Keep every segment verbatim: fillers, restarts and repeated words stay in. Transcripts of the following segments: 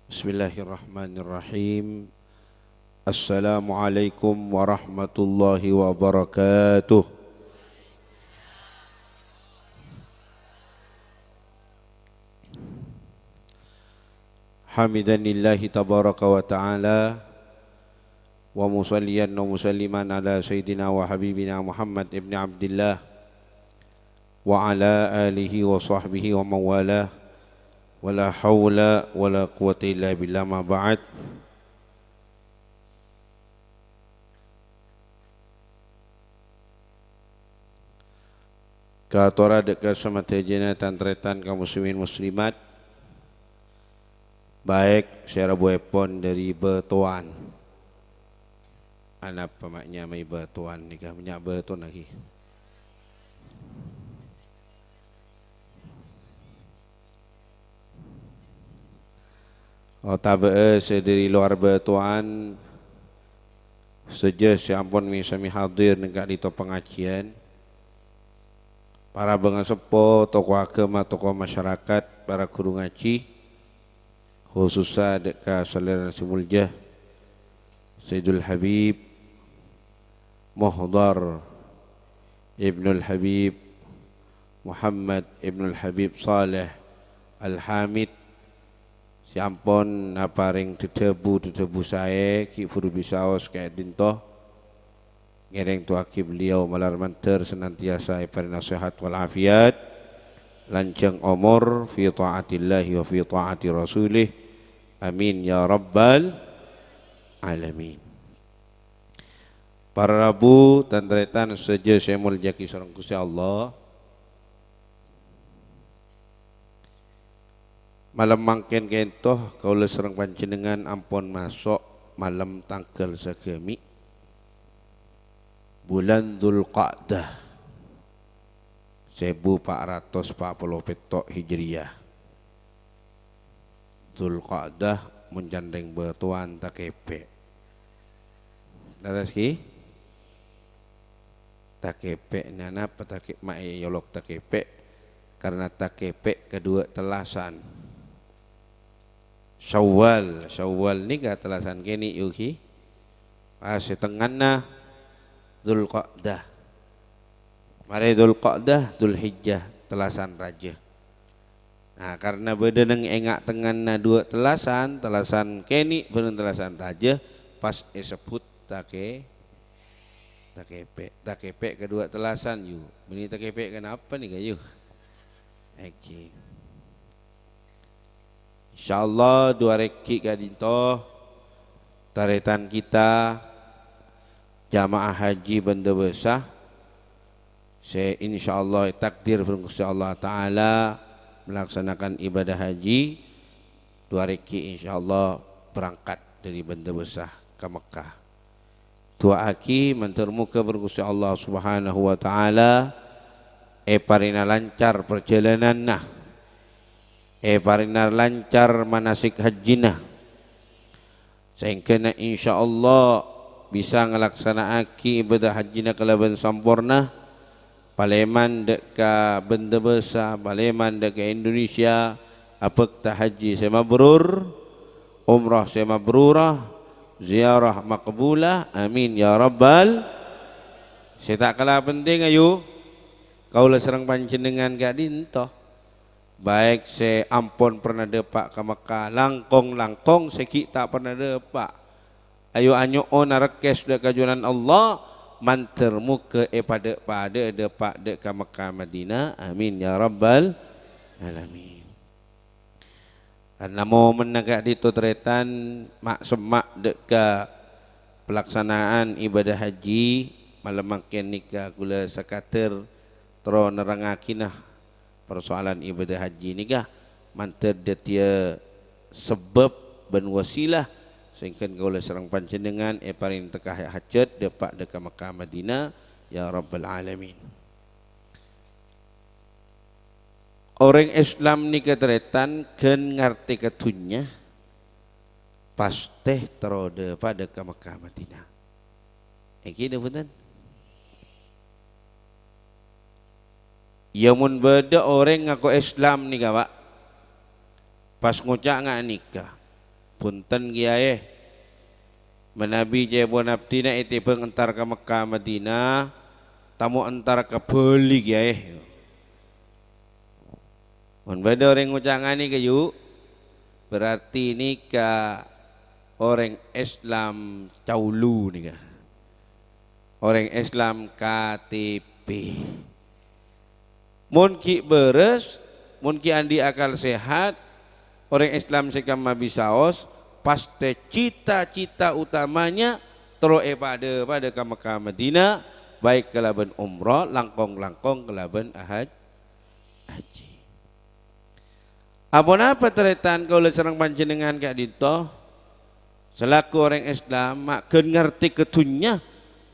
Bismillahirrahmanirrahim. Assalamualaikum warahmatullahi wabarakatuh. Hamidanillahi tabaraka wa ta'ala, wa musalliyan wa musalliman ala sayyidina wa habibina Muhammad ibni Abdillah, wa ala alihi wa sahbihi wa mawalah, wa la haula wa la quwwata illa billah, ma ba'd. Katora dâ' ka samadhâjâna tan-tarètan kaum muslimin muslimat, baik sè rabuèpon dâri bâtowan. Anapa ma' nyamaè bâtowan nèka, nya' bâto naghi. Otabâ'â sè dâri lowar bâtowan, sadhâjâ sè ampon mè-, sami hadir nèng ka'dinto pangajiyân, para bângaseppo, tokoh aghâma, tokoh masyarakat, para ghuru ngajhi, khusussa dâ' ka salèrana sè molja, Sayyidul Habib Muhdhar Ibnul Habib Muhammad Ibnul Habib Saleh Al-Hamid, sè ampon aparèng dhâdhâbu-dhâdhâbu saè, ghi' bhuru bisaos ka'dinto. Ngèrèng du'aaghi beliau malar mandhâr senantiasa èparèngana sehat wal afiat, lanjhâng omor fi ta'atillahi wa fi ta'ati rasulih. Amin ya rabbal alamin. Para rabu, tan-tarètan sadhâjâ sè èmoljâ'aghi sareng Ghustè Allah. Malem mangkèn ka'dinto kaulâ sareng panjhennengngan ampon maso' malem tangghâl sagâmè' bulân Dzulqa'dah, sèbu pa' ratos pa' polo pètto' Hijriyah. Dzulqa'dah mon can rèng bâtowan takèpè'. Lerres, ghi? Takèpè', napa takè-, ma' èolok takèpè'? Karna takèpè' kaduwâ tellasan. Syawal, Syawal nèka tellasan kènè', yu, ghi? Pas sè tengnga'na Dzulqa'dah. Marè Dzulqa'dah, Dzulhijjah, tellasan rajâ. Nah, karna bâdâ nèng è nga'-tengnga'anna duwâ' tellasan, tellasan kènè' bân tellasan rajâ, pas èsebbhut takè-, takèpè'. Takèpè' kaduwâ' tellasan, yu. Bânnè takèpè' kanapa nèka, yu? Èngghi. Insyaallah, duwâ' rèngghi ka'dinto, tarètan kita, jamaah haji bân dâbâsa, sè insyaallah ètakdir bân Ghustè Allah Ta'ala melaksanakan ibadah haji, duwâ' rèngghi insyaallah berangkat dâri bân dâbâsa ka Mekkah. Du'aaghi mandhâr moghâ bân Ghustè Allah Subhanahu wa Ta'ala èparèngana lancar parjhâlânanna, èparèngana lancar manasik hajjina, saèngghâna insyaallah bisa ngalaksana'aghi ibadah hajjina kalabân samporna, palèman dâ' ka bân dâbâsa, palèman dâ' ka Indonesia, abhâkta haji sè mabrur, umrah sè mabrurah, ziyarah maqbulah. Amin ya rabbal. Sè ta' kala pentingnga, yu, kaulâ sareng panjhennengngan ka'dinto, baik sè ampon pernah dâpa' ka Mekkah, langkong-langkong sè ghi' ta' pernah dâpa'. Ayo anyo'ona rekkes dâ' ka Junjunan Allah, mandhâr moghâ èpadâ'-padâ'â dâpa' dâ' ka Mekkah Madinah. Amin ya rabbal alamin. Karna momenna ka'dinto tarètan ma'-, semma' dâ' ka palaksana'an ibadah haji, malem mangkèn nèka kaulâ sakadâr terro nerrangngaghinah parsoalan ibadah haji nèka mandhâr dhâddhiyâ sabâb bân wasilah saèngghâna kaulâ sareng panjhennengngan èparèngana tekka hajhât dâpa' dâ' ka Mekkah Madinah, ya Rabbal Alamin. Orèng Islam nèka tarètan ghân ngartè ka dhunnya, pastè terro dâpa' dâ' ka Mekkah Madinah. Èngghi napa bhunten? Iyâ, mon bâdâ orèng ngako Islam nèka, Pak, pas ngoca' nga' nèka, Bhunten, Kèyaè. Manabi cèpon abdhina ètèbhâng entar ka Mekkah Madinah, tamo entar ka Bali, Kèyaè. Mon bâdâ orèng ngoca' nganèka, yu, berarti nèka orèng Islam caulu nèka. Orèng Islam K T P. Mon ghi' bârâs, mon ghi' andi' akal sehat, orèng Islam sè kemma bisaos, pastè cita-cita utamanya terro èpadâ-padâ ka Mekkah Madinah, baik kalabân umroh, langkong-langkong kalabân ahaj-, haji. Aponapa tarètan kaulâ sareng panjhennengngan ka'dinto? Salaku orèng Islam, ma' ghân ngartè ka dhunnya,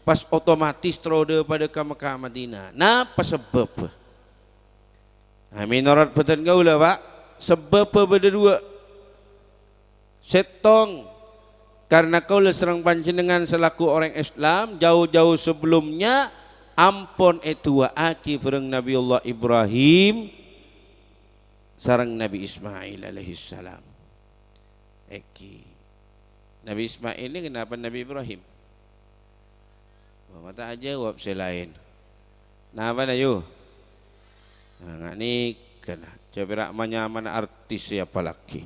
pas otomatis terro dâ-padâ ka Mekkah Madinah. Napa sabâbbhâ? Nah, mènorot bhâdhân kaulâ, Pak, sabâbbhâ bâdâ duwâ'. Sèttong, karna kaulâ sareng panjhennengngan salaku orèng Islam, jâu-jâu sabellumnya ampon èdu'aaghi bhâreng Nabiyullah Ibrahim sareng Nabi Ismail alaihissalam. Èngghi. Nabi Ismail nèka napa Nabi Ibrahim? Mata ajâwâb sè laèn. Napa, na, yu? Nah, nga' nèka, na. Jhâ' pèra' ma-nyamana artis sè apalagi.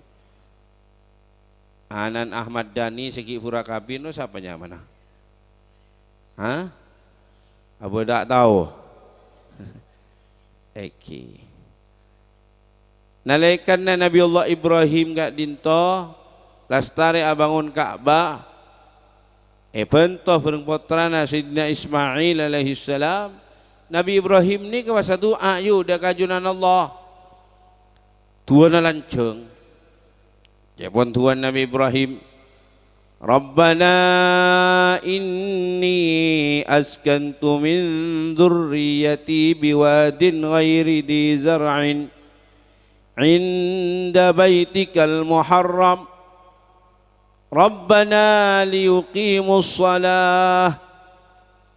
Ana'na Ahmad Dhani sè ghi' bhuru kabin, no, sapa nyamana? Hah? Apa ta' tao? Èngghi. Nalèkana Nabiyullah Ibrahim ka'dinto lastarè abângon Ka'bah, èbhânto bhâreng pottrana Sayyidina Ismail alaihissalam, Nabi Ibrahim nèka pas adu'a, yu, dâ' ka Junanallah. Du'âna lanjhâng. Ca'èpon du'â Nabi Ibrahim, "Rabbana inni askantu min dzurriyyati biwadin ghairi dzi zar'in 'inda baitikal muharram. Rabbana liyuqimus shalah."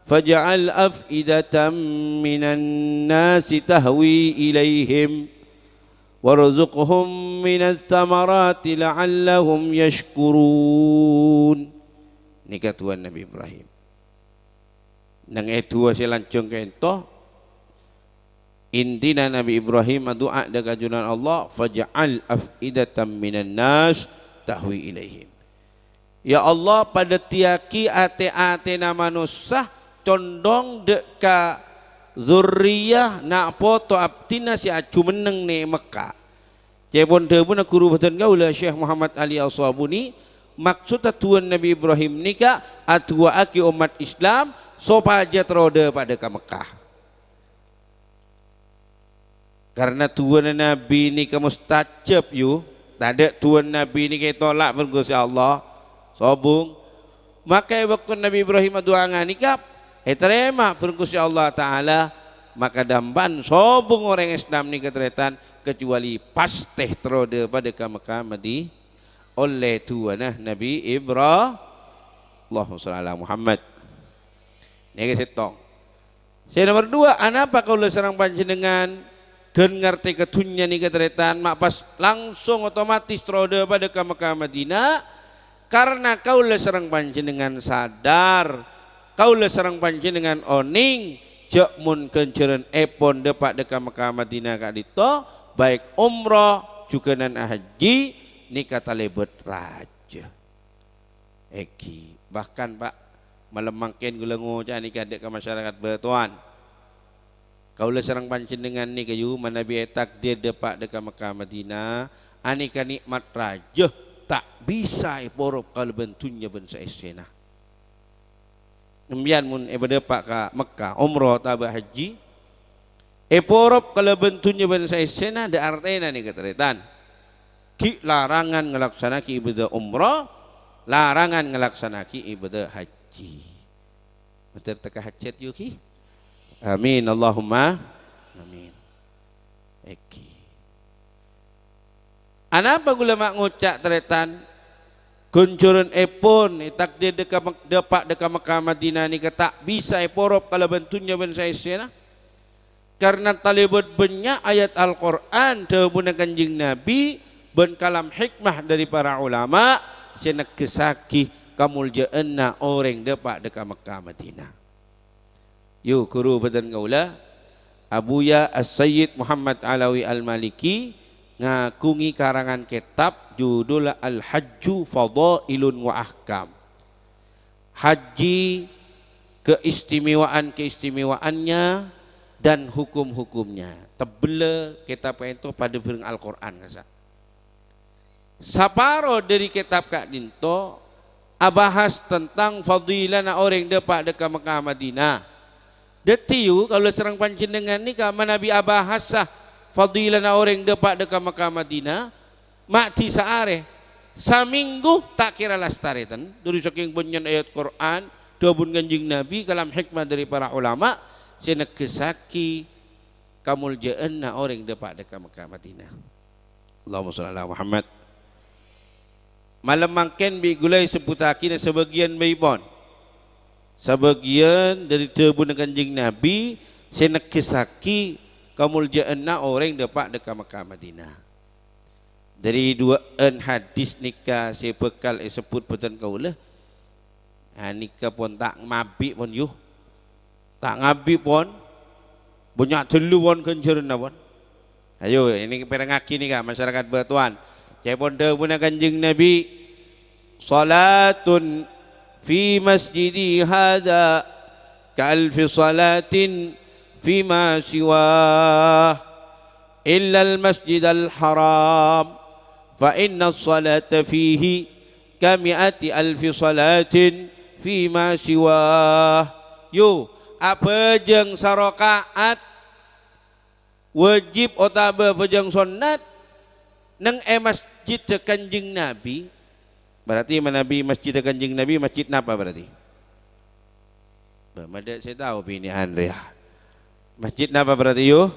"Faj'al af'idatan minan nasi tahwi ilaihim, warzuqhum minas samarati la'allahum yashkurun." Nèka du'âna Nabi Ibrahim. Neng è du'â sè lanjhâng ka'dinto, intina Nabi Ibrahim adu'a dâ' ka Junanallah, "Faj'al af'idatan minan nas tahwi ilaihim." Ya Allah, padhâddhiyâghi atè-atèna manossa condhong dâ' ka zurriyah na' poto abdhina sè ajhumenneng nè' Mekka. Ca'èpon dhâbuna ghuru bhâdhân kaulâ, Syekh Muhammad Ali As-Sabuni, maksodda du'âna Nabi Ibrahim nèka adu'aaghi ommat Islam sopajâ terro dâ-padâ ka Mekka. Karna du'âna Nabi nèka mustajab, yu. Tadâ' du'âna Nabi nèka ètolak bân Ghustè Allah. Sobung. Maka è bâkto Nabi Ibrahim adu'a nganèka, ètarèma bân Ghustè Allah Ta'ala. Maka dâ' empan sobung orèng Islam nèka tarètan, kecuali pastè terro dâ-padâ ka Mekka Madi-, ollè du'âna Nabi Ibra-, Allahumma shalli ala Muhammad. Nèka sèttong. Sè nomer duwâ', anapa kaulâ sareng panjhennengngan ghân ngartè ka dhunnya nèka tarètan ma' pas langsung otomatis terro dâ-padâ ka Mekka Madinah? Karna kaulâ sareng panjhennengngan sadar, kaulâ sareng panjhennengngan onèng, jhâ' mon ghânjhârânèpon dâpa' dâ' ka Mekka Madinah ka'dinto, baik umroh jhughânan haji, nèka talèbât rajâ. Èngghi, bahkan, Pak, malem mangkèn kaulâ ngoca'a nèka dâ' ka masyarakat bâtowan. Kaulâ sareng panjhennengngan nèka, yu, manabi ètakdir dâpa' dâ' ka Mekka Madinah, anèka nè'mat rajâ ta' bisa èporop kalabân dhunnya bân saèssèna. Sampèyan mon èpadâpa' ka Mekka, umroh otabâ haji, èporop kalabân dhunnya bân saèssèna, dâ' artèna nèka tarètan. Ghi' larangan ngalaksana'aghi ibâdâ umroh, larangan ngalaksana'aghi ibâdâ haji. Mator tekka hajat, yu, ghi. Amin, Allahumma amin. Èngghi. Anapa kaulâ ma' ngoca' tarètan? Ghânjhârânèpon ètakdir dâ' ka Mek-, dâpa' dâ' ka Mekka Madinah nèka ta' bisa èporop kalabân dhunnya bân saèssèna. Karna talèbât bânnya' ayat Al-Qur'an dhâbuna Kanjeng Nabi, Bân kalam hikmah dhâri para ulama sè negghessaghi kamoljâ'ânna orèng dâpa' dhâ' ka Mekkah Madinah. Yu, ghuru bhâdhân kaulâ, Abuya As-Sayyid Muhammad Alawi Al-Maliki ngaghungè karangan kètab judhulla Al-Hajju Fadhailun wa Ahkam. Haji, keistimewaan-keistimewaannya, dan hukum-hukumnya. Tebbhellâ kètab ka'ènto padâ bhâreng Al-Qur'an, kassa'. Saparo dhâri kètab ka'dinto abahas tentang fadilana orèng dâpa' dhâ' ka Mekkah Madinah. Dhâddhi, yu, kaulâ sareng panjhennengngan nèka manabi abahasa fadilana orèng dâpa' dhâ' ka Mekkah Madinah, ma' dhisa arè, samènggu ta' kèra lastarè, tan, dhâri sakèng bânnya'na ayat Qur'an, dhâbuna Kanjeng Nabi, kalam hikmah dhâri para ulama sè negghessaghi kamoljâ'ânna orèng dâpa' dhâ' ka Mekkah Madinah. Allahumma shalli ala Muhammad. Malem mangkèn bi' ghulâ èsebbhuttaghina sabâgiyân bhâi pon. Sabâgiyân dhâri dhâbuna Kanjeng Nabi sè negghessaghi kamoljâ'ânna orèng dâpa' dhâ' ka Mekkah Madinah. Dhâri duwâ'ân hadis nèka sè bhâkal èsebbhut bhâdhân kaulâ, ah, nèka pon ta' mabi' pon, yu. Ta' ngabi' pon. Bânnya' tellu pon ghânjhârânna pon. Ayo, ini pèrengngaghi nèka, masyarakat Bâtowan. Ca'èpon dhâbuna Kanjeng Nabi, "Shalatun fi masjidi hadza ka alfi shalatin fi ma siwah, illal masjidal haram, fa inna shalata fihi ka mi'ati alfi shalatin fi ma siwah." Yu, abhâjâng saraka'at wajib otabâ bhâjâng sonnat neng è masjiddhâ Kanjeng Nabi. Berarti manabi masjiddhâ Kanjeng Nabi, masjid napa berarti? Bâ, madâ' sè tao binè'an rèya. Masjid napa berarti, yu?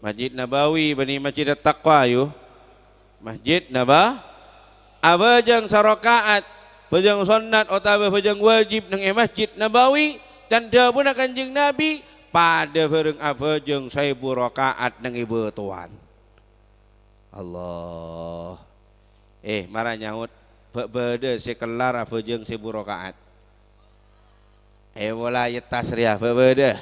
Masjid Nabawi, bânnè Masjid At-Taqwa, yu. Masjid Naba-, abhâjâng saraka'at, bhâjâng sonnat otabâ bhâjâng wajib neng è Masjid Nabawi, can dhâbuna Kanjeng Nabi, padâ bhâreng abhâjâng saèbu raka'at neng è Bâtowan. Allah. Eh, mara nyaot, bâ-, bâdâ sè kellar abhâjâng saèbu raka'at? Eh, pola yettas rèya, bâ-, bâdâ?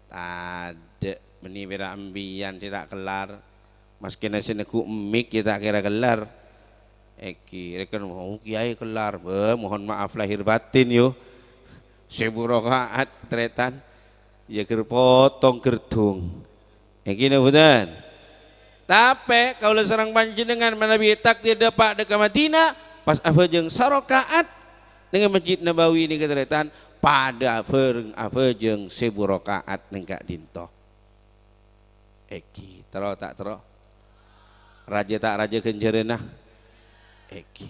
Tadâ', bânnè pèra' embiyan sè ta' kellar. Maskèna sè neggu' mik ya ta' kèra kellar. Èngghi, rèken, "Oh, kiyaè kellar." Bâ, mohon maaf lahir batin, yu. Saèbu raka'at, tarètan. Ya, ghâr potong ghârdhung. Èngghi napa bhunten? Tapè kaulâ sareng panjhennengngan manabi ètakdir dâpa' dhâ' ka Madinah, pas abhâjâng saraka'at neng è Masjid Nabawi nèka tarètan, padâ bhâreng abhâjâng saèbu raka'at neng ka'dinto. Èngghi, terro ta' terro? Rajâ ta' rajâ ghânjhârânna? Èngghi.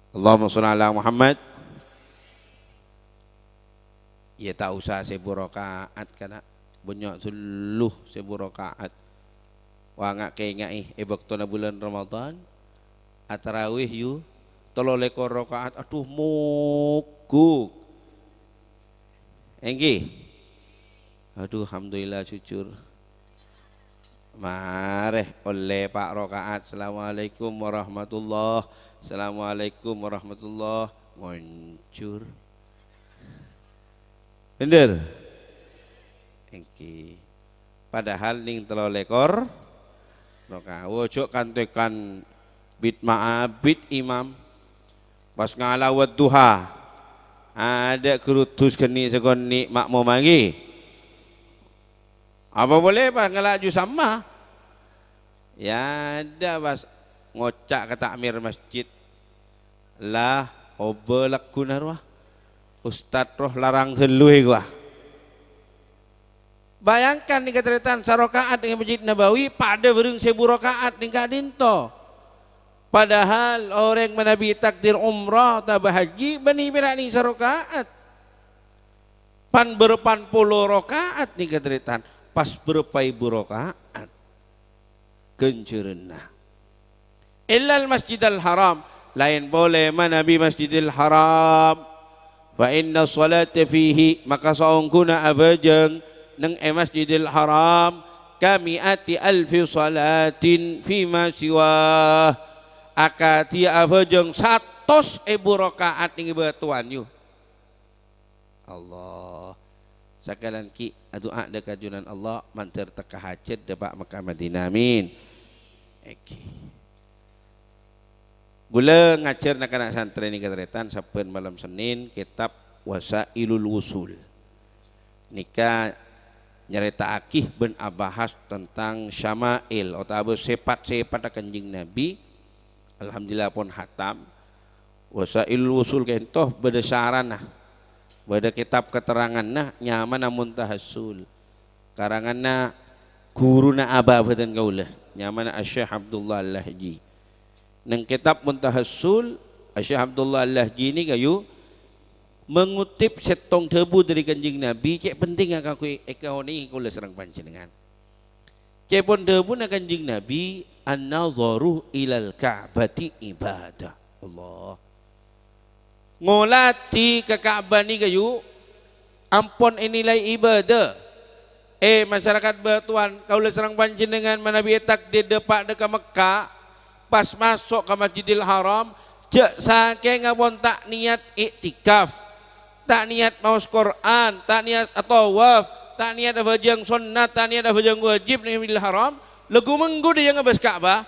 Allahumma shalli ala Muhammad. Ya, ta' osa saèbu raka'at, kana'. Bânnya' tellu saèbu raka'at. Wa, nga' kaènga'è, è bâktona bulân Ramadan, atarawih, yu, tello lèkor raka'at. Adhu, mogok. Èngghi? Adhu, alhamdulillah, jujur. Marè, ollè pa' raka'at. Assalamualaikum warahmatullah. Assalamualaikum warahmatullah. Ngonjhur. Bhender? Èngghi. Padahal nèng tello lèkor raka'at. Wo, jhâ' kan-tèkan bit ma'abit imam. Pas ngala' wadduha. Adâ' ghârudhus ghâni' sakonè' ma'mum èngghi. Apa polè pas ngala' jus amma? Ya adâ' pas ngoca' ka takmir masjid. Lah, obâ lagghuna rowa. Ustad rowa larang ghâllu è rowa. Bayangkan nèka tarètan, saraka'at neng Masjid Nabawi padâ bhâreng saèbu raka'at neng ka'dinto. Padahal orèng manabi takdir umrah otabâ haji bânnè pèra' nèng saraka'at. Pan bârâmpan polo raka'at nèka tarètan, pas bârâmpa èbu raka'at ghânjhârânna. Illal Masjidal Haram, laèn polè manabi Masjidil Haram. Fa inna shalata fihi, maka saongghuna abhâjâng neng è Masjidil Haram, Kami'ati alfi shalatin fima siwa. Akadhi abhâjâng satos èbu raka'at nèng bâtowan, yu. Allah. Sakalèyan ghi' adu'a dâ' ka Junjunan Allah, mandhâr tekka hajhât dâpa' Mekkah Madinah. Amin. Èngghi. Ghulâ ngajhâr na'-kana' santrè nèka tarètan sabbhân malem Sennèn kètab Wasailul Wusul. Nèka nyarèta'aghi bân abahas tentang syama'il otabâ sèpat-sèpatta Kanjeng Nabi. Alhamdulillah pon hatam. Wasailul Wusul ka'ènto bâdâ syarana, bâdâ kètab katerranganna nyamana Muntahassul. Karanganna ghuruna abâ' bhâdhân kaulâ, nyamana Asy-Syaikh Abdullah Al-Lahji. Neng kètab Muntahassul, Asy-Syaikh Abdullah Al-Lahji nèka yu mengutip sèttong dhâbu dâri Kanjeng Nabi, cè' pentingnga kaangghuy èkaonèngè kaulâ sareng panjhennengngan. Ca'èpon dhâbuna Kanjeng Nabi, "An-nadharu ilal Ka'bati ibadah." Allah. Ngolatè ka Ka'bah nèka yu ampon ènilai ibadah. Eh, masyarakat bâtowan, kaulâ sareng panjhennengngan manabi ètakdir dâpa' dâ' ka Mekkah, pas maso' ka Masjidil Haram, jhâ' sakènga pon ta' niyat iktikaf, ta' niyat maos Qur'an, ta' niyat atawaf, ta' niyat abhâjâng sonnat, ta' niyat abhâjâng wajib neng Masjidil Haram, lagghu' mongghu dâ' iyâ ngabâs Ka'bah.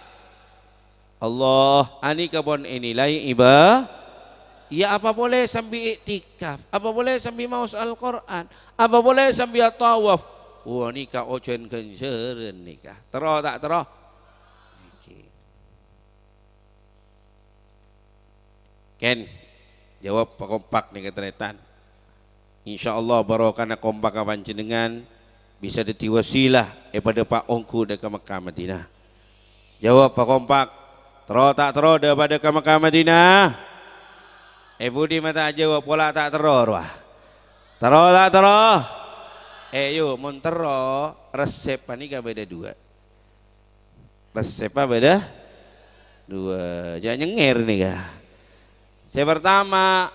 Allah, anèka pon ènilai iba-, iyâ, apa polè sambi iktikaf, apa polè sambi maos Al-Qur'an, apa polè sambi atawaf. Wah, nèka ojhân ghânjhârân nèka. Terro ta' terro? Nèka. Kèng, jawab pakompak nèka tarètan. Insyaallah barokana kompakka panjhennengngan bisa dhâddhi wasilah èpadâpa' ongghu dâ' ka Mekkah Madinah. Jawab pakompak, terro ta' terro dâ-, padâ ka Mekkah Madinah? È budi ma' ta' jawab, pola ta' terro rowa. Terro ta' terro? Eh, yu, mon terro, resep panèka bâdâ duwâ'. Reseppa bâdâ duwâ'. Jhâ' nyengngèr nèka. Sè partama,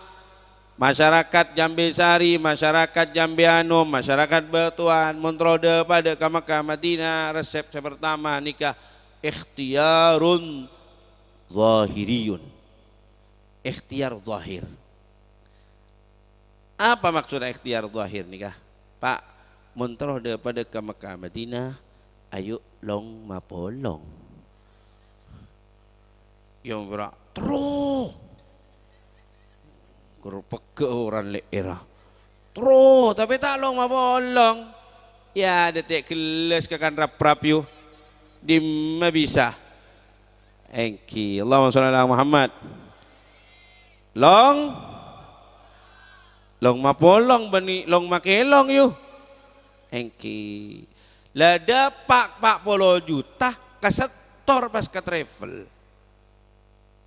masyarakat Jambèsari, masyarakat Jambèanom, masyarakat Bâtowan, mon terro dâ-, padâ ka Mekkah Madinah, resep sè partama nèka ikhtiyarun zahiriyun. Ikhtiyar zahir. Apa maksodda ikhtiyar zahir nèka? Pa', mon terro dâ-, padâ ka Mekkah Madinah, ayo long mapolong. Iyâ, mara terro. Ghâr pegghâ' orèng lè'èrra. Terro, tapè ta' long mapolong. Iyâ, dhâddhi ghellas ka kan rap-rap, yu. Dimma bisa? Èngghi. Allahumma shalli ala Muhammad. Long? Long mapolong bânnè long makèlong, yu. Èngghi. La dâpa' pa' polo juta kasettor pas ka travel.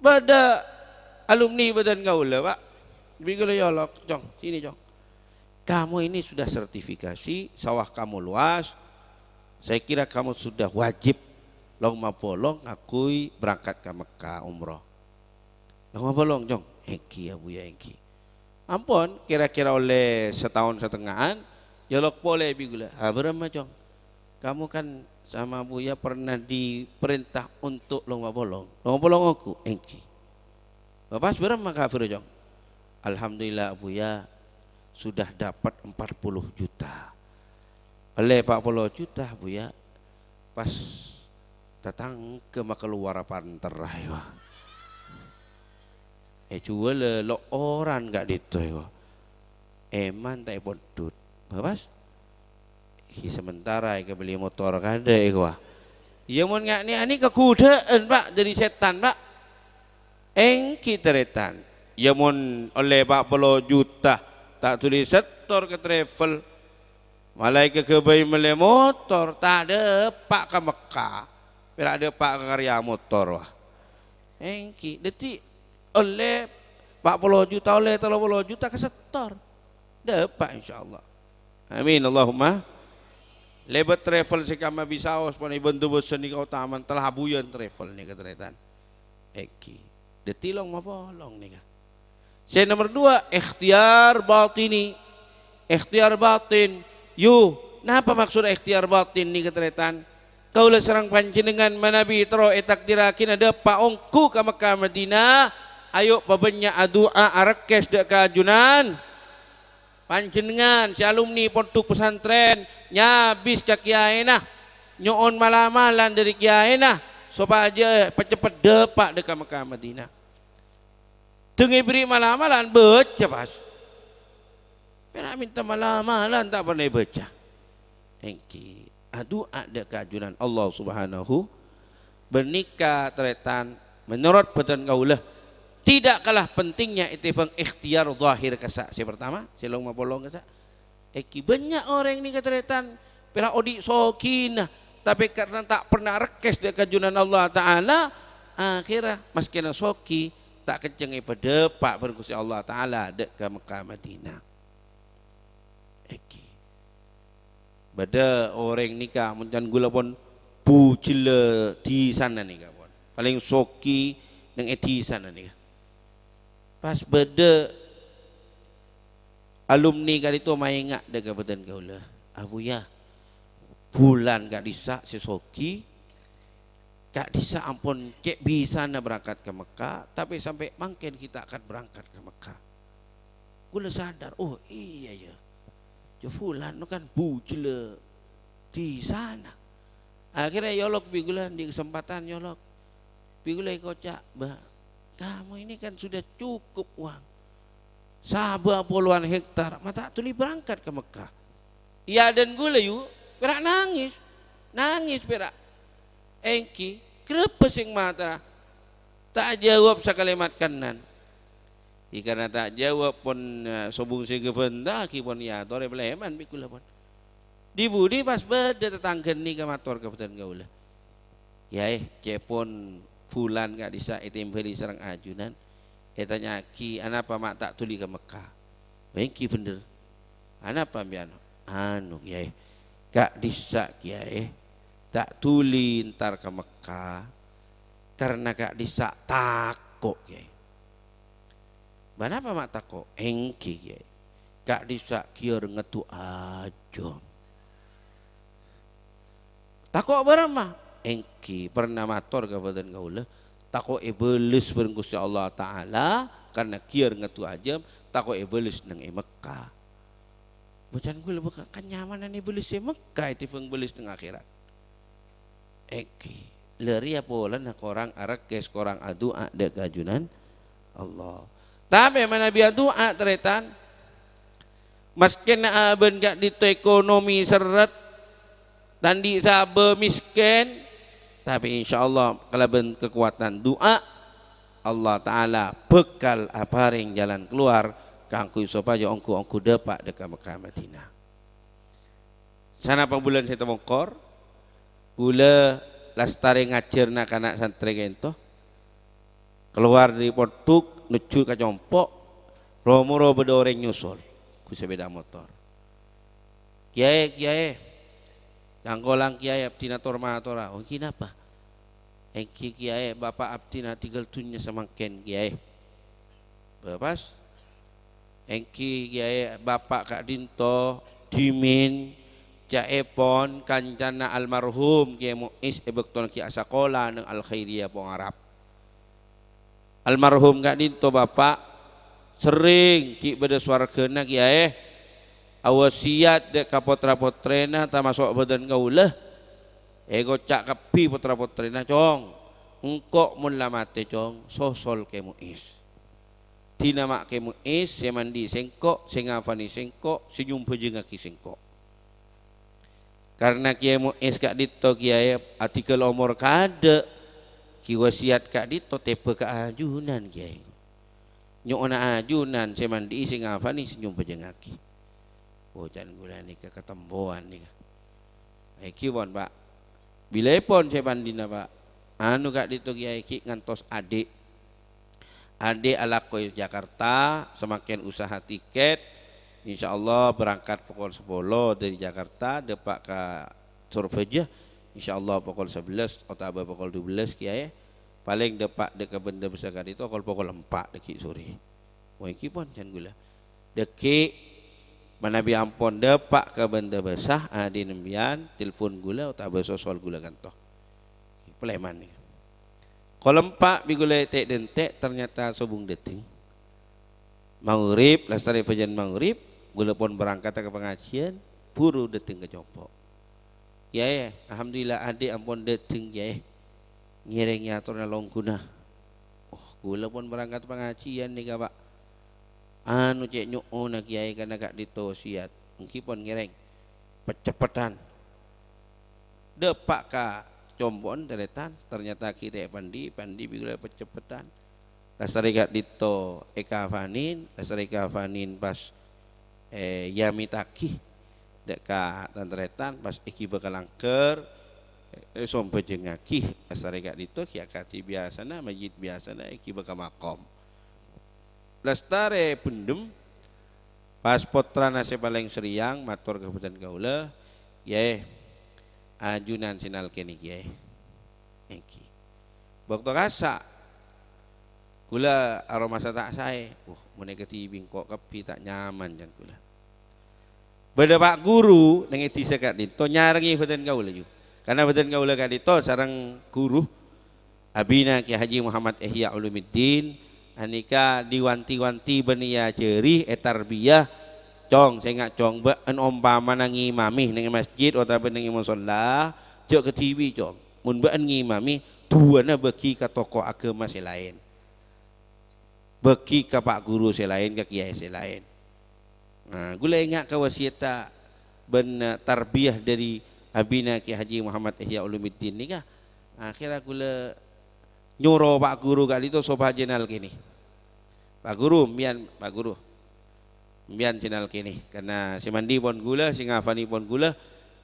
Bâdâ alumni bâdân kaulâ, Pa'. Bi' kaulâ èolok, "Cong, sini, Cong. Kamu ini sudah sertifikasi, sawah kamu luas. Saya kira kamu sudah wajib long mapolong kaangghuy berangkat ka Mekkah umroh." "Long mapolong, Cong?" "Èngghi, yâ, Buya, èngghi." Ampon, kira-kira ollè sataon satengnga'an, èolok polè bi' kaulâ. "Ha, bârâmma, Cong? Kamu kan sama Buya pernah diperintah untuk long mapolong. Long mapolong ongghu?" "Èngghi." "Pas bârâmma kabhârra, Cong?" "Alhamdulillah, Buya, sudah dapat empat puluh juta." "Ollè pa' polo juta, Buya." Pas tatangghâ makalowar panterra, èwa. Èjhuwâlâ lo'-oran ka'dinto, èwa. Èman ta' èpondhut. Bâbâs? Ghi sementara èkabelli motor kadhâ', èwa. Iyâ, mon nga'-, nè-, anè kaghudhâ'ân, Pa', dâri sètan, Pa'. Èngghi tarètan. Iyâ, mon ollè pa' polo juta, ta' dhuli settor ka travel. Malaè kaghâbây mellè motor, ta' dâpa' ka Mekkah. Pèra' dâpa' ka karya motor, wah. Èngghi, dhâddhi ollè pa' polo juta, ollè tello polo juta ka settor. Dâpa', insyaallah. Amin, Allahumma. Lèbât travel sè kamma bisaos, pon èbândhu bâsân nèka otaman, tella abuyân travel nèka, tarètan. Èngghi. Dhâddhi long mapolong nèka. Sè nomer dua, ikhtiyar batini. Ikhtiyar batin. Yu, Napa maksod ikhtiyar batin nèka, tarètan? Kaulâ sareng panjhennengngan manabi terro ètakdirraghi dâpa' ongghu ka Mekkah Madinah, ayo pabânnya' adu'a, arekkes dâ' ka ajunan. Panjhennengngan sè alumni pondhuk pesantren nyabis ka kiyaèna, nyo'on mala-malan dhâri kiyaèna sopajâ paceppet dâpa' dâ' ka Mekkah Madinah. Dâng èberri' mala-malan bâca, pas. Pèra' mènta mala-malan ta' parna èbâca. Èngghi, adu'a dâ' ka ajunan Allah Subhanahu. Bânnèka, tarètan, menorot bhâdhân kaulâ, tidak kalah pentingnya ètèmbhâng ikhtiyar zahir kassa'. Sè partama, sè long mapolong kassa'. Èngghi, bânnya' orèng nèka, tarètan, pèra' odi' soghina, tapè karna ta' parna arekkes dâ' ka ajunan Allah Ta'ala, akhèrra maskèna soghi, ta' kencèng èpadâpa' bân Ghustè Allah Ta'ala dâ' ka Mekkah Madinah. Èngghi. Bâdâ orèng nèka, mon can ghulâ pon bujellâ dhisana nèka pon. Palèng soghi neng è dhisana nèka. Pas bâdâ alumni ka'dinto maènga' dâ' ka bhâdhân kaulâ, "Abuya, bulân ka'dissa' sè soghi, ka'dissa' ampon cè' bisana berangkat ka Mekkah, tapè sampè' mangkèn ghi' ta' kan berangkat ka Mekkah." Kaulâ sadar, "Oh, iyâ, yâ. Jâ bulân kan bujellâ dhisana." Akhèrra èolok bi' kaulâ, andi' kasempadhân èolok. Bi' kaulâ èkoca', "Mbah, kamu ini kan sudah cukup uang. Sabâ polowan hektar, ma' ta' dhuli berangkat ka Mekkah." Iyâ, dân kaulâ, yu, pèra' nangès. Nangès pèra'. Èngghi, ghâbây sè matara. Ta' ajâwâb sakalèmat kennèng. È karna ta' ajâwâb pon, eh, sobung sè ghâbândhâ'aghi pon èyatorè palèman bi' kaulâ pon. Di-budi pas bâdâ tatangghâ nèka mator ka bhâdhân kaulâ, "Kèyaè, cèpon bulân ka'dissa' ètèmbhâli sareng ajunan, ètanya'aghi anapa ma' ta' dhuli ka Mekkah." "Èngghi bhender. Anapa sampèyan?" "Anu, Kèyaè, ka'dissa', Kèyaè, ta' dhuli entar ka Mekkah karna ka'dissa' tako', Kèyaè." "Bâ' napa ma' tako'?" "Èngghi, Kèyaè, ka'dissa' ghi' arèya ngaddu ajâm." "Tako' bârâmma?" "Èngghi, parna mator ka bhâdhân kaulâ, tako' èbâles bân Ghustè Allah Ta'ala, karna ghi' arèya ngaddu ajâm, tako' èbâles neng è Mekkah." Bâcana kaulâ bâkal kanyamanan èbâles è Mekkah ètèmbhâng bâles neng akhèrat. Èngghi, la rèya polana korang arekkes, korang adu'a dâ' ka ajunan Allah. Tapè manabi adu'a, tarètan, maskèna abâ' ka'dinto ekonomi serrèt, ta' andi' sabâ, mèskèn, tapè insyaallah kalabân kakowadhân du'a, Allah Ta'ala bhâkal aparèng jalan keluar kaangghuy sopajâ ongghu-ongghu dâpa' dâ' ka Mekkah Madinah. Sanapa bulân sè tamongkor, kaulâ lastarè ngajhâr na'-kana' santrè ka'dinto. Kalowar dâri pondhuk nojjhu ka compo', ro-moro bâdâ orèng nyosol, ghu sepèda motor. "Kèyaè, Kèyaè, cangkolang, Kèyaè, abdhina tor-matora." "Oh, èngghi napa?" "Èngghi, Kèyaè, bapa' abdhina adhingghâl dhunnya samangkèn, Kèyaè." "Bâ, pas?" "Èngghi, Kèyaè, bapa' ka'dinto dhimèn ca'èpon kancana almarhum Kèyaè Mu'is è bâktona ghi' asakola neng Al-Khairiyah Pongarap. Almarhum ka'dinto bapa' serrèng ghi' bâdâ sowarghâna, Kèyaè, awasiyat dâ' ka potra-potrèna tamaso' bhâdhân kaulâ. Èkoca' kabbhi potra-potrèna, 'Cong, engko' mon la matè, Cong, sosol Kè Mu'is. Dhinama' Kè Mu'is sè mandhi'i sèngko', sè ngafanè sèngko', sè nyombhâjângngaghi sèngko'.'" Karna Kèyaè Mu'is ka'dinto, Kèyaè, adhingghâl omor kaadâ', ghi' wasiyat ka'dinto tèbâ ka ajunan, Kèyaè. Nyo'ona ajunan sè mandhi'i, sè ngafanè, sè nyombhâjângngaghi. Bocana kaulâ nèka katembowan nèka. Èngghi pon, Pa'. Bilâèpon sè pandhina, Pa'? Anu ka'dinto, Kèyaè, ghi' ngantos adhi'. Adhi' alako è Jakarta, samangkèn usaha tikèt. Insyaallah berangkat pokol sapolo dâri Jakarta, dâpa' ka Sorbhâjâ. Insyaallah pokol sabellâs otabâ pokol dubellâs, Kèyaè. Palèng dâpa' dâ' ka bândhâ bhâsa ka'dinto kol-, pokol empa' dâggi' sorè. Wah, èngghi pon can kaulâ. Dâggi' Manabi ampon dâpa' ka Bândâbâsa, adhi' sampèyan telpon ghulâ otabâ sosol ghulâ kanto. Palèman nèka. Kol empa' bi' ghulâ tè'-dântè' ternyata sobung dâteng. Maghrib, lastarè bâjâna maghrib, ghulâ pon berangkat ka pangajiân, buru dâteng ka compo'. "Kèyaè, alhamdulillah, adhi' ampon dâteng, Kèyaè. Ngèrèng atorra longghuna." "Oh, ghulâ pon berangkat pangajiân nèka, Pa'. Anu, cè' nyo'ona, Kèyaè, karna ka'dinto wasiat." "Èngghi pon ngèrèng." Pacceppetan. Dâpa' ka compo'na tarètan, ternyata ghi' tè' pandi, pandi bi' ghulâ pacceppetan. Lastarè ka'dinto èkafanin, lastarè kafanin pas, eh, èyamitaghi dâ' ka tan-tarètan, pas èghibâ ka langghâr, eh, èsombhâjângaghi, lastarè ka'dinto ghi' akadhi biyasana, majjid biyasana èghibâ ka makom. Lastarè bhendhem, pas pottrana sè palèng sarèyang mator ka bhâdhân kaulâ, "Kèyaè, ajunan sè nalkènè, Kèyaè." Èngghi. Bâkto kassa', ghulâ aromasa ta' saè. "Wah, mon èkadhibi' engko' kabbhi ta' nyaman," can ghulâ. Bâdâ Pa' Guru neng è dhisa ka'dinto nyarengngè bhâdhân kaulâ, yu. Karna bhâdhân kaulâ ka'dinto sareng ghuru abina Kèyaè Haji Muhammad Ihya Ulumuddin, anèka èwanti-wanti bân èajhâri, ètarbiyah, "Cong, sènga', Cong, bâ'en ompamana ngimami neng è masjid otabâ neng è mosolla, jhâ' kadhibi', Cong. Mon bâ'en ngimami, duwâna bâgi ka tokoh aghâma sè laèn. Bâgi ka Pa' Guru sè laèn, ka kèyaè sè laèn." Nah, ghulâ enga' ka wasiyatta bân, eh, tarbiyah dâri abina Kèyaè Haji Muhammad Ihya Ulumuddin nèka. Akhèrra ghulâ nyoro Pa' Guru ka'dinto sopajâ nalkènè. "Pa' Guru, sampèyan, Pa' Guru. Sampèyan sè nalkènè. Karna sè mandi pon ghulâ, sè ngafanè pon ghulâ,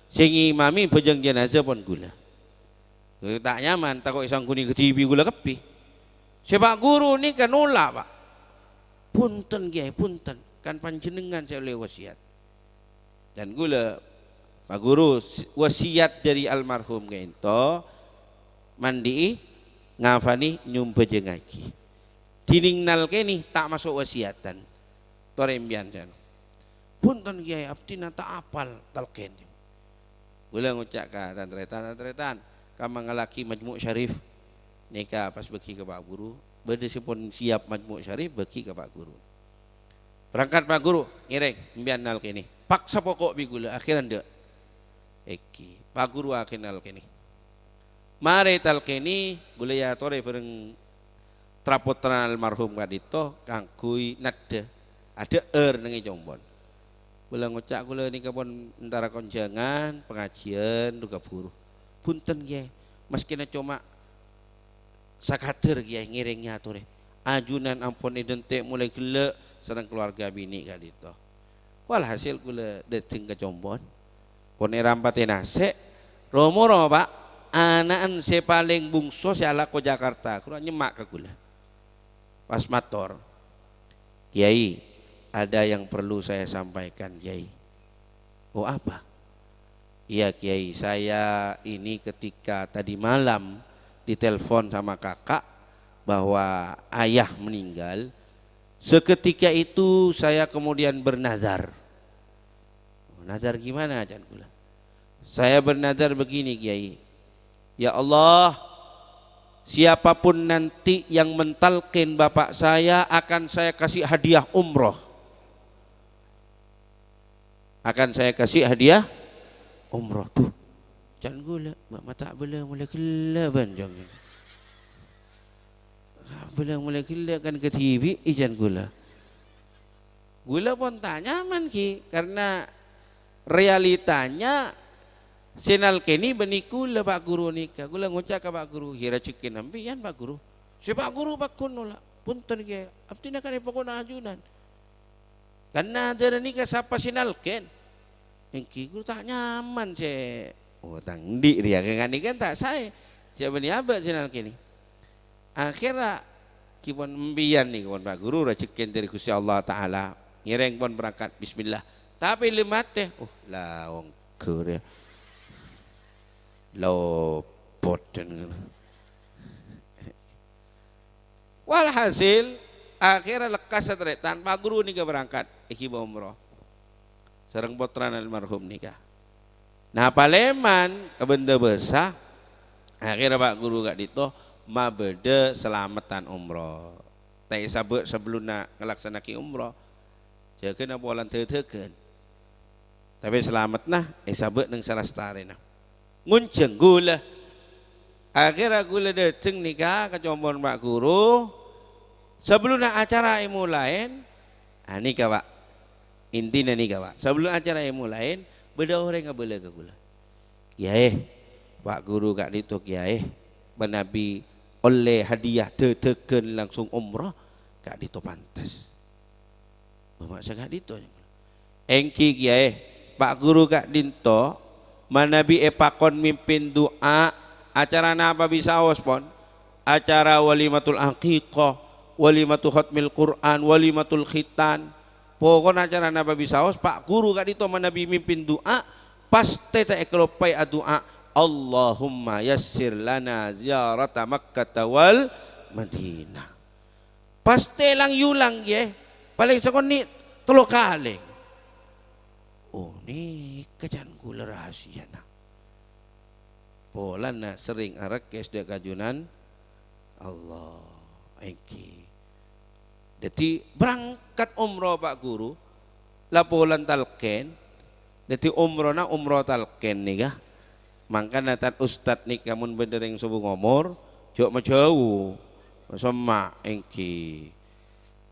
sè ngimami bhâjâng janaza pon ghulâ." Eh, ta' nyaman, tako' èsangguni kadhibi' ghulâ kabbhi. "Sè Pa' Guru nèka nola', Pa'." "Bhunten, Kèyaè, bhunten. Kan panjhennengngan sè ollè wasiyat." Can ghulâ, Pa' Guru, s-, wasiyat dâri almarhum ka'dinto, mandi'i, ngafanè, nyombhâjângaghi. Dhinèng nalkènè ta' maso' wasiyatan. Torè sampèyan, can. "Bhunten, Kèyaè, abdhina ta' apal talkèn." Ghulâ ngoca' ka tan-tarètan, "Tan-tarètan, kamangallaghi Majmu' Syarif nèka pas bâgi ka Pa' Guru. Bâdâ sè pon siap Majmu' Syarif, bâgi ka Pa' Guru." Berangkat Pa' Guru, ngèrèng, sampèyan nalkènè. Paksa poko' bi' ghulâ, akhèrra endâ'. Èngghi, Pa' Guru akhèrra nalkènè. Marè talkènè, ghulâ èyatorè bhâreng tra-pottrana almarhum ka'dinto kaangghuy naddhâ, adhâ'âr neng è compo'na. Ghulâ ngoca', "Ghulâ nèka pon entara konjhângan, pangajiân, ru kabhuru. Bhunten, Kèyaè, maskèna coma sakadâr, Kèyaè, ngèrèng èyatorè. Ajunan ampon èdhântè' molaè ghellâ' sareng kalowarga binè' ka'dinto." Walhasil ghulâ dâteng ka compo'na. Pon èrampatè nasè', ro-moro, Pa', ana'na sè palèng bungso sè alako Jakarta, ghuru nyemma' ka ghulâ. Pas mator, "Kiai, ada yang perlu saya sampaikan, Kiai." "Oh, apa?" "Iya, Kiai, saya ini ketika tadi malam ditelepon sama kakak bahwa ayah meninggal. Seketika itu saya kemudian bernazar." "Nazar gimana?" can ghulâ. "Saya bernazar begini, Kiai. Ya Allah, siapapun nanti yang mentalkin bapak saya akan saya kasih hadiah umroh." "Akan saya kasih hadiah umroh." Duh, can ghulâ, ma-, ma-, ta' bâlâ molaè ghellâ' bân, can. Bâlâ molaè ghellâ' kan kadhibi', can ghulâ. Ghulâ pon ta' nyaman, ghi, karna realitanya sè nalkènè bânnè ghulâ, Pa' Guru nèka. Ghulâ ngoca' ka Pa' Guru, "Ghi, rajhekkèna sampèyan, Pa' Guru. Sè Pa' Guru pagghun nola'. Bhunten, Kiai. Abdhina kan èpakona ajunan." Kan nadarra nèka sapa sè nalkèn? Èngghi ghuru ta' nyaman sè, "Oh, tang andi' rèya kèng ka'dinto kan ta' saè. Jhâ' bânnè abâ' sè nalkènè." Akhèrra, ghi pon empèyan nèka pon, Pa' Ghuru, rajhekkèn dâri Ghustè Allah Ta'ala. Ngèrèng pon berangkat, bismillah. Tapè lem atè, "Oh, la ongghur, yâ. Lopot," dân ngono. Walhasil, akhèrra lekkas satarètan, Pa' Ghuru nèka berangkat, èghibâ umroh. sareng pottrana almarhum nèka. Nah, palèman kabândhâ bâsa, akhèrra Pak Guru ka'dinto mabâdâ salameddhân umroh. Ta' èsabâ' sabellunna ngalaksanaaghi umroh. Jâgâna polana dâdâghân. Tapè salameddhâ èsabâ' neng salastarèna. Ngonjhâng ghulâ. Akhèrra ghulâ dâteng nèka ka compo'na Pak Guru. Sabellunna acara èmolaè, ah, nèka, Pak. Intina nèka, Pak. Sabellun acara èmolaè, bâdâ orèng abâlâ ka ghulâ. "Kèyaè, Pak Guru ka'dinto, Kèyaè, manabi ollè hadiah dâdâghân langsung umroh, ka'dinto pantes." Bâ' ma' saka'dinto. "Èngghi, Kèyaè, Pak Guru ka'dinto manabi èpakon mimpin du'a, acara napa bisaos, pon? Acara walimatul aqiqah, walimatu khatmil Qur'an, walimatul khitan. Pokona acara napa bisaos, Pak Guru ka'dinto manabi mimpin du'a, pastè ta' èkaloppaè adu'a, 'Allahumma yassir lana ziyarata Makkah wal Madinah.'" Pastè lang-yulang, yè. Palèng sakonè' tello kalè. Oh, nèka can ghulâ rahasiana. Polana serrèng arekkès dâ' ka Junanallah. Èngghi. Dhâddhi, berangkat umroh, Pak Guru, la polana talkèn. Dhâddhi, umrohna umroh talkèn nèka. Mangkana, tan ustad nèka mon bâdâ rèng sobung omor, jhâ' majhâu. Somma, èngghi.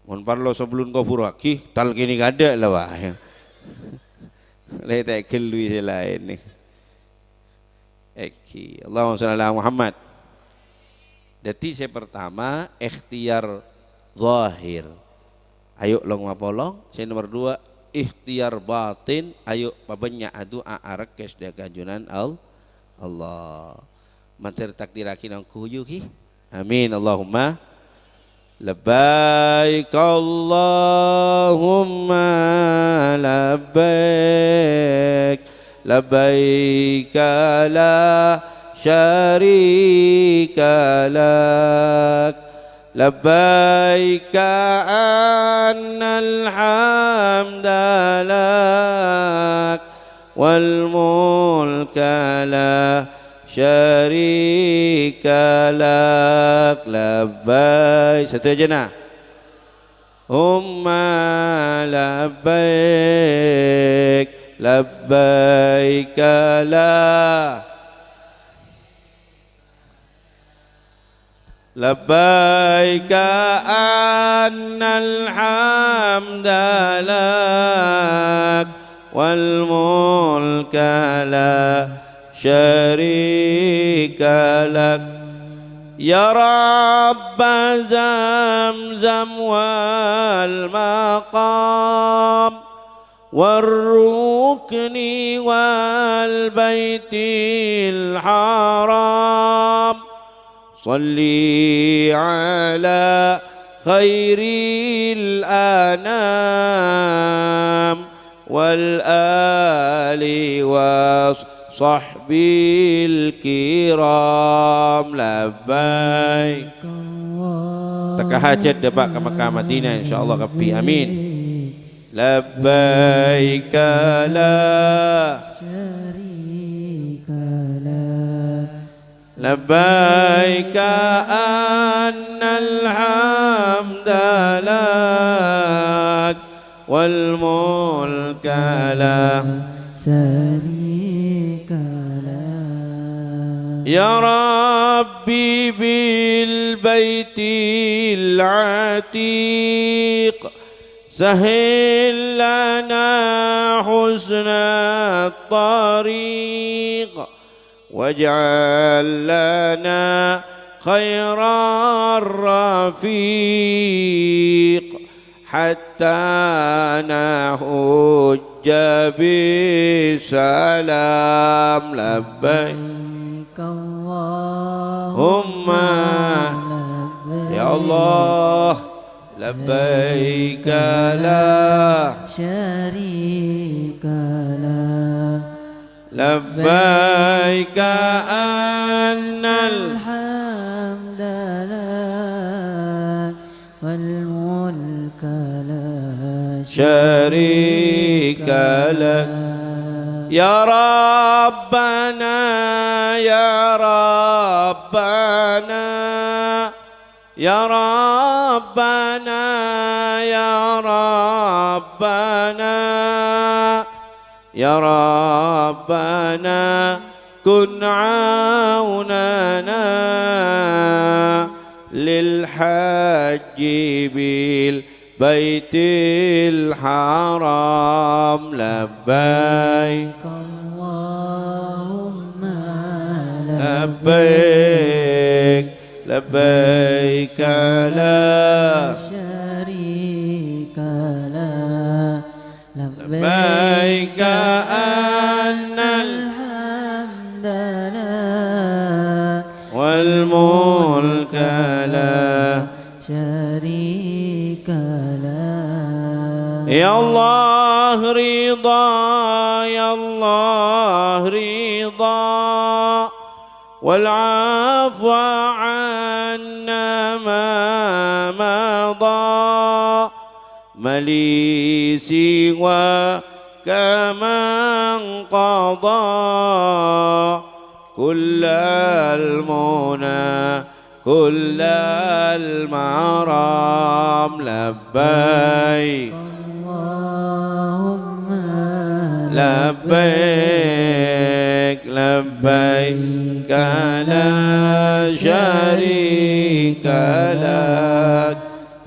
Mon parlo sabellun kobhurraghi, talkènè kaadâ' la, Pak. Lè ta' ghâllu sè laèn. Èngghi. Allahumma shalli ala Muhammad. Dhâddhi, sè pertama, ikhtiyar zahir. Ayo long mapolong. Sè nomer dua, ikhtiyar batin. Ayo pabânnya' adu'a arekkès dâ' ka Junanallah. Mator takdirraghi nangko yu, ghi. Amin. Allahumma. Labbaik Allahumma labbaik. Labbaik la syarika lak. Labbaik innal hamda lak wal mulka la syarika lak. Labbaik. Sadhâjâna. Humma labbaik, labbaik la. Labbaik innal hamda lak wal mulka la syarika lak. Ya Rabba Zamzam wal maqam war rukni wal baitil haram. Shalli ala khairil anam wal ali was sahbil kiram. Labbaik. Tekka hajat dâpa' ka Mekkah Madinah, insyaallah kabbhi. Amin. Labbaik la syarika lak. Labbaik innal hamda lak wal mulka la syarika lak. Ya Rabbi bil baitil atiq sahhil lana husnat tariq. Waj'al lana khairar rafiq hatta nahujja bisalam. Labbaik Allahumma. Ya Allah. Labbaik la syarika lak. Labbaik innal hamda lak wal mulka la syarika شريك لك. يا ربنا، يا ربنا، يا ربنا، يا ربنا، يا ربنا، كن عوننا للحج بالبيت الحرام. لبيك اللهم لبيك، لبيك لا شريك لك. لبيك أن الحمد لك والملك لا شريك لك. يا الله رضا، يا الله رضا، والعفو عنا ما مضى. ما لي سواك من قضى كل المنى كل المرام. لبيك اللهم لبيك، لبيك لا شريك لك.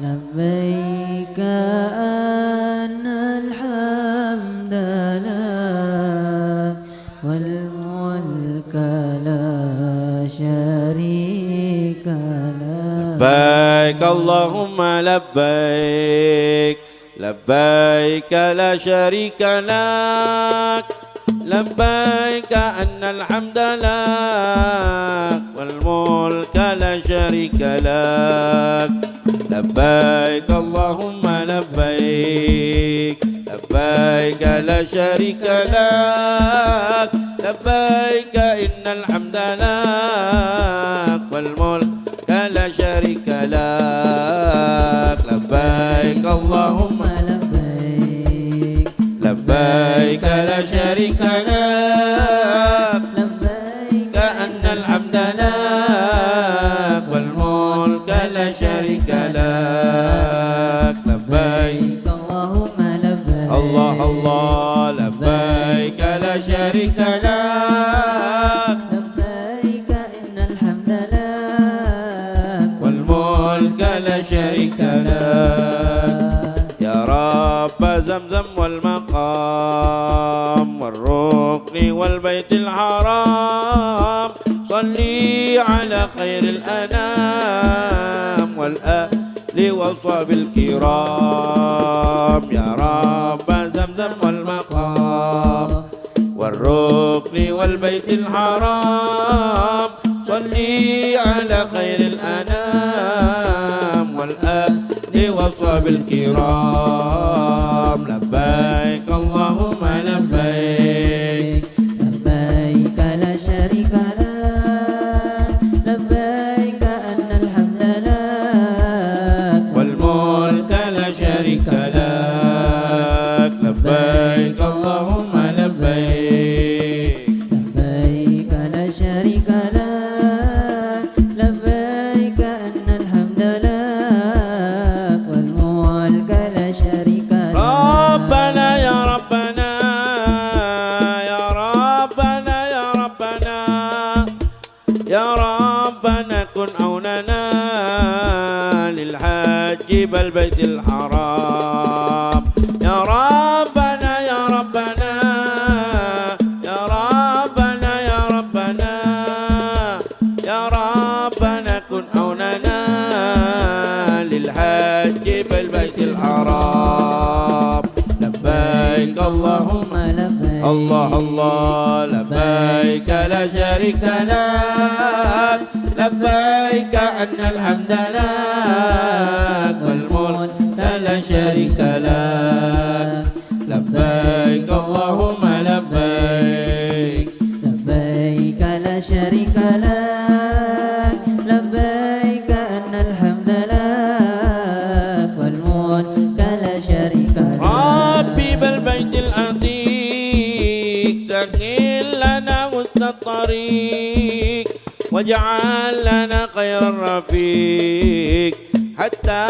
لبيك أن الحمد لك والملك لا شريك لك. لبيك اللهم لبيك، لبيك لا شريك لك، لبيك أن الحمد لك والملك لا شريك لك. لبيك اللهم لبيك، لبيك لا شريك لك، لبيك إن الحمد لك والملك لا شريك لك. لبيك اللهم لبيك، لبيك لا شريك لك، لبيك إن الحمد لك والملك لا شريك لك. لبيك اللهم لبيك. الله الله، لبيك لا شريك لك. لبيك إن الحمد لك والملك لا شريك لك. يا رب زمزم والمقام والركن والبيت الحرام، صل على خير الأنام والآل والصحب الكرام. يا رب زمزم والمقام والركن والبيت الحرام، صل على خير الأنام والآل والصحب الكرام. لبيك اللهم لبيك، لبيك لا شريك لك، لبيك إن الحمد لك والملك لا شريك لك. لبيك اللهم لبيك، لبيك لا شريك لك، لبيك إن الحمد لك والملك لا شريك لك. ربنا يا ربنا، يا ربنا، يا ربنا، يا ربنا كن عوننا للحج بالبيت الحرام. يا ربنا، يا ربنا، يا ربنا، يا ربنا، يا ربنا كن عوننا للحج بالبيت الحرام. لبيك اللهم لبيك. الله الله، لبيك لا شريك لك، لبيك إن الحمد لك والملك لا شريك لك. لبيك اللهم لبيك، لبيك لا شريك لك، لبيك إن الحمد لك والملك لا شريك لك. ربي بالبيت الأ- لنا حسن الطريق واجعل لنا خير الرفيق حتى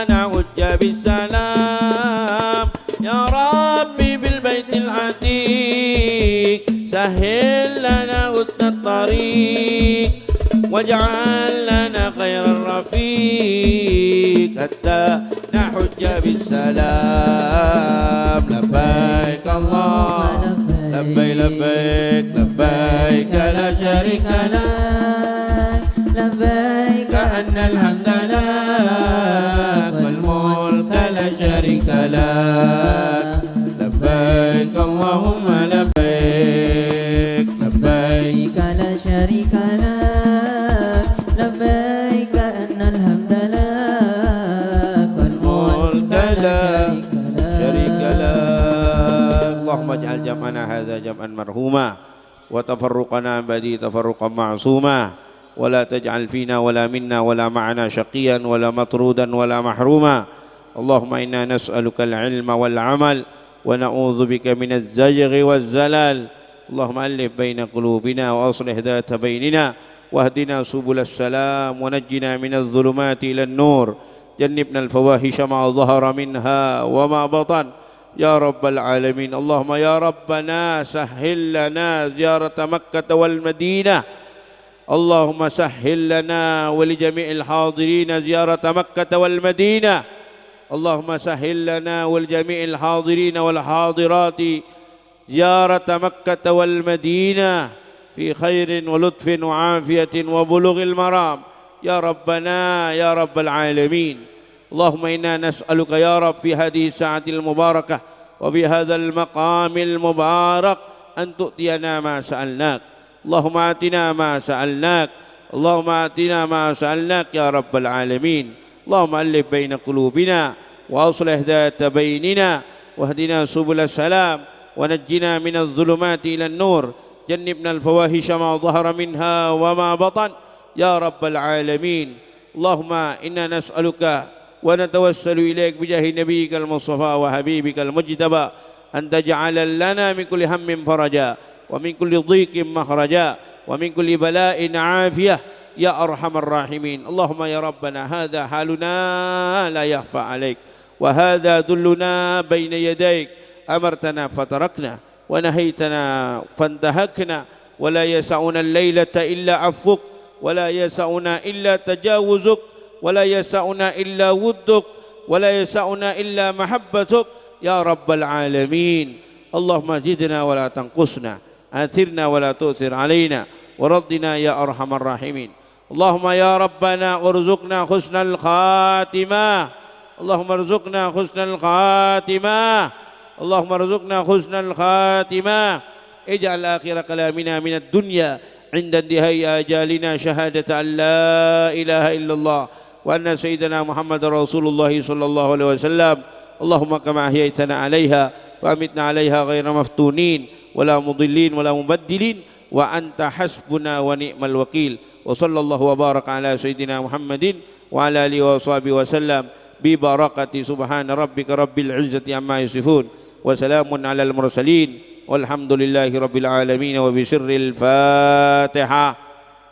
نحج بالسلام يا ربي بالبيت العتيق سهل لنا حسن الطريق واجعل لنا خير الرفيق حتى نحج بالسلام لبيك الله لبيك لبيك لبيك لا شريك لك لبيك إن الحمد لك والملك لا شريك لك لبيك اللهم لبيك لبيك لبيك لا شريك لك لبيك إن الحمد لك والملك لا شريك لك اللهم اجعل جمعنا هذا جمعا مرحوما وتفرقنا من بعده تفرقا معصوما ولا تجعل فينا ولا منا ولا معنا شقيا ولا مطرودا ولا محروما اللهم إنا نسألك العلم والعمل ونعوذ بك من الزيغ والزلل اللهم ألف بين قلوبنا وأصلح ذات بيننا واهدنا سبل السلام ونجنا من الظلمات إلى النور جنبنا الفواحش ما ظهر منها وما بطن يا رب العالمين اللهم يا ربنا سهل لنا زيارة مكة والمدينة اللهم سهل لنا ولجميع الحاضرين زيارة مكة والمدينة اللهم سهل لنا ولجميع الحاضرين والحاضرات زيارة مكة والمدينة في خير ولطف وعافية وبلوغ المرام يا ربنا يا رب العالمين اللهم إنا نسألك يا رب في هذه الساعة المباركة وفي هذا المقام المبارك أن تؤتينا ما سألناك اللهم آتنا ما سألناك اللهم آتنا ما سألناك يا رب العالمين اللهم ألف بين قلوبنا وأصلح ذات بيننا واهدنا سبل السلام ونجنا من الظلمات إلى النور جنبنا الفواحش ما ظهر منها وما بطن يا رب العالمين اللهم إنا نسألك ونتوسل إليك بجاه نبيك المصطفى وحبيبك المجتبى أن تجعل لنا من كل هم فرجا ومن كل ضيق مخرجا ومن كل بلاء عافية يا أرحم الراحمين اللهم يا ربنا هذا حالنا لا يخفى عليك وهذا ذلنا بين يديك أمرتنا فتركنا ونهيتنا فانتهكنا ولا يسعنا الليلة إلا عفوك ولا يسعنا إلا تجاوزك ولا يسعنا إلا ودك ولا يسعنا إلا محبتك يا رب العالمين اللهم زدنا ولا تنقصنا آثرنا ولا تؤثر علينا وارضنا يا أرحم الراحمين اللهم يا ربنا ارزقنا حسن الخاتمة اللهم ارزقنا حسن الخاتمة اللهم ارزقنا حسن الخاتمة اجعل آخر كلامنا من الدنيا عند انتهاء آجالنا شهادة أن لا إله إلا الله وأن سيدنا محمد رسول الله صلى الله عليه وسلم اللهم كما أحييتنا عليها فأمتنا عليها غير مفتونين ولا مضلين ولا مبدلين وأنت حسبنا ونعم الوكيل وصلى الله وبارك على سيدنا محمد وعلى آله وصحبه وسلم ببركة سبحان ربك رب العزة عما يصفون وسلام على المرسلين والحمد لله رب العالمين وبسر الفاتحة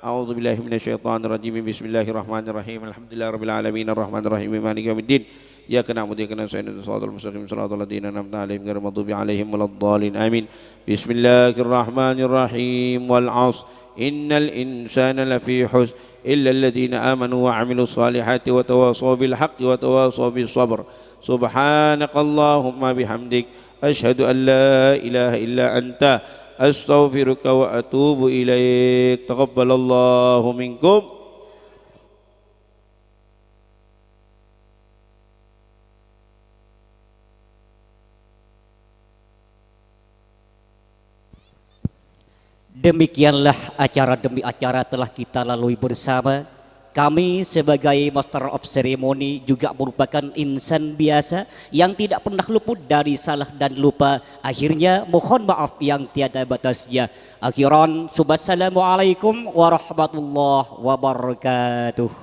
أعوذ بالله من الشيطان الرجيم بسم الله الرحمن الرحيم الحمد لله رب العالمين الرحمن الرحيم مالك يوم الدين إياك نعبد وإياك نستعين اهدنا الصراط المستقيم صراط الذين أنعمت عليهم غير المغضوب عليهم ولا الضالين آمين بسم الله الرحمن الرحيم والعصر إن الإنسان لفي خسر إلا الذين آمنوا وعملوا الصالحات وتواصوا بالحق وتواصوا بالصبر سبحانك اللهم بحمدك أشهد أن لا إله إلا أنت أستغفرك وأتوب إليك تقبل الله منكم Demikianlah acara demi acara telah kita lalui bersama. Kami sebagai Master of Ceremony juga merupakan insan biasa yang tidak pernah luput dari salah dan lupa. Akhirnya mohon maaf yang tiada batasnya. Akhiran, wassalamualaikum warahmatullahi wabarakatuh.